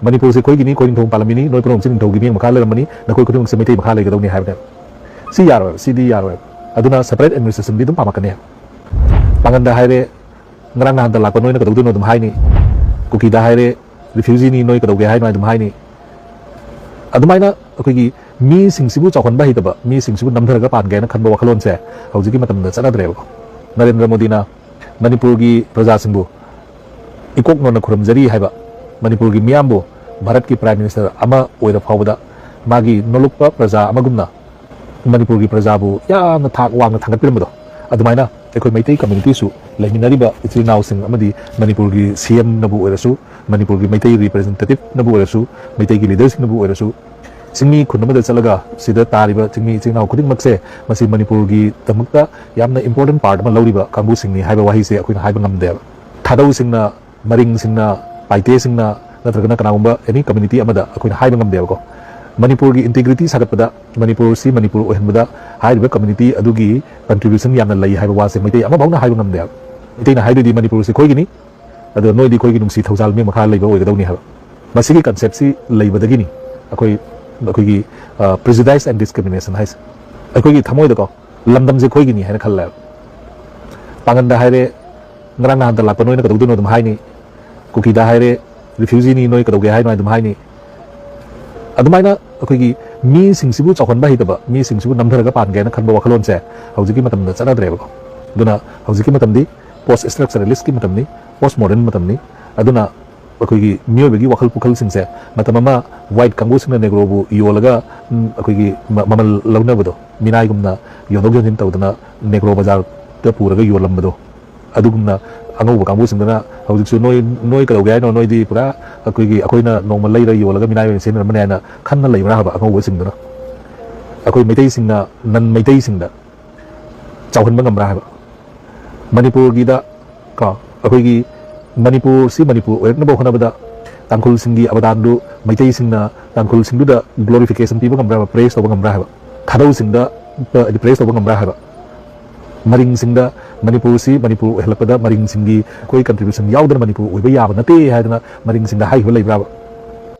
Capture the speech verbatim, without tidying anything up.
ꯃꯅꯤꯄꯨꯔꯁꯦ ꯑꯩꯈꯣꯏꯒꯤꯅꯤ, ꯑꯩꯈꯣꯏ ꯅꯤꯡꯊꯧ ꯄꯥꯜꯂꯝꯃꯤꯅꯤ, ꯅꯣꯏ ꯄꯨꯝꯅꯃꯛꯁꯦ ꯅꯤꯡꯊꯧꯒꯤ ꯃꯤꯠꯌꯦꯡ ꯃꯈꯥ ꯂꯩꯔꯝꯃꯅꯤ, ꯅꯈꯣꯏ ꯈꯨꯗꯤꯡꯃꯛꯁꯦ ꯃꯩꯇꯩ ꯃꯈꯥ ꯂꯩꯒꯗꯧꯅꯤ ꯍꯥꯏꯕꯅꯦ꯫ ꯁꯤ ꯌꯥꯔꯣꯏꯕ, ꯁꯤꯗꯤ ꯌꯥꯔꯣꯏꯕ꯫ ꯑꯗꯨꯅ separate administrationꯗꯤ ꯑꯗꯨꯝ ꯄꯥꯝꯃꯛꯀꯅꯤ꯫ ꯄꯥꯡꯒꯟꯗ ꯍꯥꯏꯔꯦ, ꯉꯔꯥꯡ ꯅꯍꯥꯟꯗ ꯂꯥꯛꯄ ꯅꯣꯏꯅ ꯀꯩꯗꯧꯗꯣꯏꯅꯣ ꯑꯗꯨꯝ ꯍꯥꯏꯅꯤ꯫ ꯀꯨꯀꯤꯗ ꯍꯥꯏꯔꯦ, refugeeꯅꯤ, ꯅꯣꯏ ꯀꯩꯗꯧꯒꯦ ꯍꯥꯏꯅꯣ ꯑꯗꯨꯝ ꯍꯥꯏꯅꯤ꯫ ꯑꯗꯨꯃꯥꯏꯅ ꯑꯩꯈꯣꯏꯒꯤ ꯃꯤꯁꯤꯡꯁꯤꯕꯨ ꯆꯥꯎꯍꯟꯕ ꯍꯩꯇꯕ, ꯃꯤꯁꯤꯡꯁꯤꯕꯨ ꯅꯝꯊꯔꯒ ꯄꯥꯟꯒꯦ ꯍꯥꯏꯅ ꯈꯟꯕ ꯋꯥꯈꯜꯂꯣꯟꯁꯦ ꯍꯧꯖꯤꯛꯀꯤ ꯃꯇꯝꯗ ꯆꯠꯅꯗ꯭ꯔꯦꯕꯀꯣ꯫ ꯅꯔꯦꯟꯗ꯭ꯔ ꯃꯣꯗꯤꯅ ꯃꯅꯤꯄꯨꯔꯒꯤ ꯄ꯭ꯔꯖꯥꯁꯤꯡꯕꯨ ꯏꯀꯣꯛ ꯅꯣꯟꯅ ꯈꯨꯔꯨꯝꯖꯔꯤ ꯍꯥꯏꯕ, ꯃꯅꯤꯄꯨꯔꯒꯤ ꯃꯤꯌꯥꯝꯕꯨ ꯚꯥꯔꯠꯀꯤ Prime Minister ꯑꯃ ꯑꯣꯏꯔ ꯐꯥꯎꯕꯗ ꯃꯥꯒꯤ ꯅꯣꯂꯨꯛꯄ ꯄ꯭ꯔꯖꯥ ꯑꯃꯒꯨꯝꯅ ꯃꯅꯤꯄꯨꯔꯒꯤ ꯄ꯭ꯔꯖꯥꯕꯨ ꯌꯥꯝꯅ ꯊꯥꯛ ꯋꯥꯡꯅ ꯊꯥꯡꯒꯠꯄꯤꯔꯝꯕꯗꯣ, ꯑꯗꯨꯃꯥꯏꯅ ꯑꯩꯈꯣꯏ ꯃꯩꯇꯩ communityꯁꯨ ꯂꯩꯃꯤꯟꯅꯔꯤꯕ ꯏꯆꯤꯜ ꯏꯅꯥꯎꯁꯤꯡ ꯑꯃꯗꯤ ꯃꯅꯤꯄꯨꯔꯒꯤ CMꯅꯕꯨ ꯑꯣꯏꯔꯁꯨ, ꯃꯅꯤꯄꯨꯔꯒꯤ ꯃꯩꯇꯩ representativeꯅꯕꯨ ꯑꯣꯏꯔꯁꯨ, ꯃꯩꯇꯩꯒꯤ leaderꯁꯤꯡꯅꯕꯨ ꯑꯣꯏꯔꯁꯨ, ꯆꯤꯡꯃꯤ ꯈꯨꯟ ꯑꯃꯗ ꯆꯠꯂꯒ ꯁꯤꯗ ꯇꯥꯔꯤꯕ ꯆꯤꯡꯃꯤ ꯏꯆꯤꯜ ꯏꯅꯥꯎ ꯈꯨꯗꯤꯡꯃꯛꯁꯦ ꯃꯁꯤ ꯃꯅꯤꯄꯨꯔꯒꯤꯗꯃꯛꯇ ꯌꯥꯝꯅ important part ꯑꯃ ꯂꯧꯔꯤꯕ ꯀꯥꯡꯕꯨꯁꯤꯡꯅꯤ ꯍꯥꯏꯕ ꯋꯥꯍꯩꯁꯦ ꯑꯩꯈꯣꯏꯅ ꯍꯥꯏꯕ ꯉꯝꯗꯦꯕ꯫ ꯊꯥꯗꯧꯁꯤꯡꯅ, ꯃꯔꯤꯡꯁꯤꯡꯅ, ꯄꯥꯏꯇꯦꯁꯤꯡꯅ ꯅꯠꯇ꯭ꯔꯒꯅ ꯀꯅꯥꯒꯨꯝꯕ any community ꯑꯃꯗ ꯑꯩꯈꯣꯏꯅ ꯍꯥꯏꯕ ꯉꯝꯗꯦꯕꯀꯣ꯫ ꯃꯅꯤꯄꯨꯔꯒꯤ integrity ꯁꯥꯒꯠꯄꯗ, ꯃꯅꯤꯄꯨꯔꯁꯤ ꯃꯅꯤꯄꯨꯔ ꯑꯣꯏꯍꯟꯕꯗ ꯍꯥꯏꯔꯤꯕ community ꯑꯗꯨꯒꯤ contribution ꯌꯥꯝꯅ ꯂꯩ ꯍꯥꯏꯕ ꯋꯥꯁꯦ ꯃꯩꯇꯩ ꯑꯃꯐꯥꯎꯅ ꯍꯥꯏꯕ ꯉꯝꯗꯦꯕ꯫ ꯃꯩꯇꯩꯅ ꯍꯥꯏꯗꯣꯏꯗꯤ ꯃꯅꯤꯄꯨꯔꯁꯤ ꯑꯩꯈꯣꯏꯒꯤꯅꯤ, ꯑꯗꯨꯒ ꯅꯣꯏꯗꯤ ꯑꯩꯈꯣꯏꯒꯤ ꯅꯨꯡꯁꯤ ꯊꯧꯖꯥꯜ ꯃꯤ ꯃꯈꯥ ꯂꯩꯕ ꯑꯣꯏꯒꯗꯧꯅꯤ ꯍꯥꯏꯕ꯫ ꯃꯁꯤꯒꯤ conceptꯁꯤ ꯂꯩꯕꯗꯒꯤꯅꯤ ꯑꯩꯈꯣꯏ, ꯑꯩꯈꯣꯏꯒꯤ prejudice and discrimination ꯍꯥꯏꯁꯦ꯫ ꯑꯩꯈꯣꯏꯒꯤ ꯊꯃꯣꯏꯗꯀꯣ, ꯂꯝꯗꯝꯁꯦ ꯑꯩꯈꯣꯏꯒꯤꯅꯤ ꯍꯥꯏꯅ ꯈꯜꯂꯦꯕ꯫ ꯄꯥꯡꯒꯟꯗ ꯍꯥꯏꯔꯦ, ꯉꯔꯥꯡ ꯅꯍꯥꯟꯗ ꯂꯥꯛꯄ ꯅꯣꯏꯅ ꯀꯩꯗꯧꯗꯣꯏꯅꯣ ꯑꯗꯨꯝ ꯍꯥꯏꯅꯤ꯫ ꯀꯨꯀꯤꯗ ꯍꯥꯏꯔꯦ, refugeeꯅꯤ, ꯅꯣꯏ ꯀꯩꯗꯧꯒꯦ ꯍꯥꯏꯅꯣ ꯑꯗꯨꯝ ꯍꯥꯏꯅꯤ꯫ ꯑꯗꯨꯃꯥꯏꯅ ꯑꯩꯈꯣꯏꯒꯤ ꯃꯤꯁꯤꯡꯁꯤꯕꯨ ꯆꯥꯎꯍꯟꯕ ꯍꯩꯇꯕ, ꯃꯤꯁꯤꯡꯁꯤꯕꯨ ꯅꯝꯊꯔꯒ ꯄꯥꯟꯒꯦ ꯍꯥꯏꯅ ꯈꯟꯕ ꯋꯥꯈꯜꯂꯣꯟꯁꯦ ꯍꯧꯖꯤꯛꯀꯤ ꯃꯇꯝꯗ ꯆꯠꯅꯗ꯭ꯔꯦꯕꯀꯣ꯫ ꯑꯗꯨꯅ ꯍꯧꯖꯤꯛꯀꯤ ꯃꯇꯝꯗꯤ post structuralistꯀꯤ ꯃꯇꯝꯅꯤ, post modern ꯃꯇꯝꯅꯤ꯫ ꯑꯗꯨꯅ ꯑꯩꯈꯣꯏꯒꯤ ꯃꯤꯑꯣꯏꯕꯒꯤ ꯋꯥꯈꯜ ꯄꯨꯈꯜꯁꯤꯡꯁꯦ, ꯃꯇꯝ ꯑꯃ white ꯀꯥꯡꯕꯨꯁꯤꯡꯅ Negroꯕꯨ ꯌꯣꯜꯂꯒ, ꯎꯝ, ꯑꯩꯈꯣꯏꯒꯤ ꯃ-, ꯃꯃꯜ ꯂꯧꯅꯕꯗꯣ, ꯃꯤꯅꯥꯏꯒꯨꯝꯅ ꯌꯣꯟꯊꯣꯛ ꯌꯣꯟꯁꯤꯟ ꯇꯧꯗꯅ Negro ꯕꯖꯥꯔꯗ ꯄꯨꯔꯒ ꯌꯣꯜꯂꯝꯕꯗꯣ, ꯑꯗꯨꯒꯨꯝꯅ ꯑꯉꯧꯕ ꯀꯥꯡꯕꯨꯁꯤꯡꯗꯨꯅ ꯍꯧꯖꯤꯛꯁꯨ ꯅꯣꯏ, ꯅꯣꯏ ꯀꯩꯗꯧꯒꯦ ꯍꯥꯏꯅꯣ, ꯅꯣꯏꯗꯤ ꯄꯨꯔꯥ ꯑꯩꯈꯣꯏꯒꯤ, ꯑꯩꯈꯣꯏꯅ ꯅꯣꯡꯃ ꯂꯩꯔ ꯌꯣꯜꯂꯒ ꯃꯤꯅꯥꯏ ꯑꯣꯏꯅ ꯁꯤꯖꯤꯟꯅꯔꯝꯕꯅꯦ ꯍꯥꯏꯅ ꯈꯟꯅ ꯂꯩꯕ꯭ꯔꯥ ꯍꯥꯏꯕ ꯑꯉꯧꯕꯁꯤꯡꯗꯨꯅ꯫ ꯑꯩꯈꯣꯏ ꯃꯩꯇꯩꯁꯤꯡꯅ non ꯃꯩꯇꯩꯁꯤꯡꯗ ꯆꯥꯎꯍꯟꯕ ꯉꯝꯕ꯭ꯔꯥ ꯍꯥꯏꯕ꯫ ꯃꯅꯤꯄꯨꯔꯒꯤꯗ ꯀꯣ, ꯑꯩꯈꯣꯏꯒꯤ ꯃꯅꯤꯄꯨꯔꯁꯤ ꯃꯅꯤꯄꯨꯔ ꯑꯣꯏꯔꯛꯅꯕ ꯍꯣꯠꯅꯕꯗ ꯇꯥꯡꯈꯨꯜꯁꯤꯡꯒꯤ ꯑꯕꯗꯥꯟꯗꯨ ꯃꯩꯇꯩꯁꯤꯡꯅ ꯇꯥꯡꯈꯨꯜꯁꯤꯡꯗꯨꯗ glorification ꯄꯤꯕ ꯉꯝꯕ꯭ꯔꯥ ꯍꯥꯏꯕ, praise ꯇꯧꯕ ꯉꯝꯕ꯭ꯔꯥ ꯍꯥꯏꯕ꯫ ꯊꯥꯗꯧꯁꯤꯡꯗ, ꯑ, praise ꯇꯧꯕ ꯉꯝꯕ꯭ꯔꯥ ꯍꯥꯏꯕ꯫ ꯃꯔꯤꯡꯁꯤꯡꯗ, ꯃꯅꯤꯄꯨꯔꯁꯤ ꯃꯅꯤꯄꯨꯔ ꯑꯣꯏꯍꯜꯂꯛꯄꯗ ꯃꯔꯤꯡꯁꯤꯡꯒꯤ ꯑꯩꯈꯣꯏ contribution ꯌꯥꯎꯗꯅ ꯃꯅꯤꯄꯨꯔ ꯑꯣꯏꯕ ꯌꯥꯕ ꯅꯠꯇꯦ ꯍꯥꯏꯗꯅ ꯃꯔꯤꯡꯁꯤꯡꯗ ꯍꯥꯏꯈꯤꯕ ꯂꯩꯕ꯭ꯔꯥꯕ?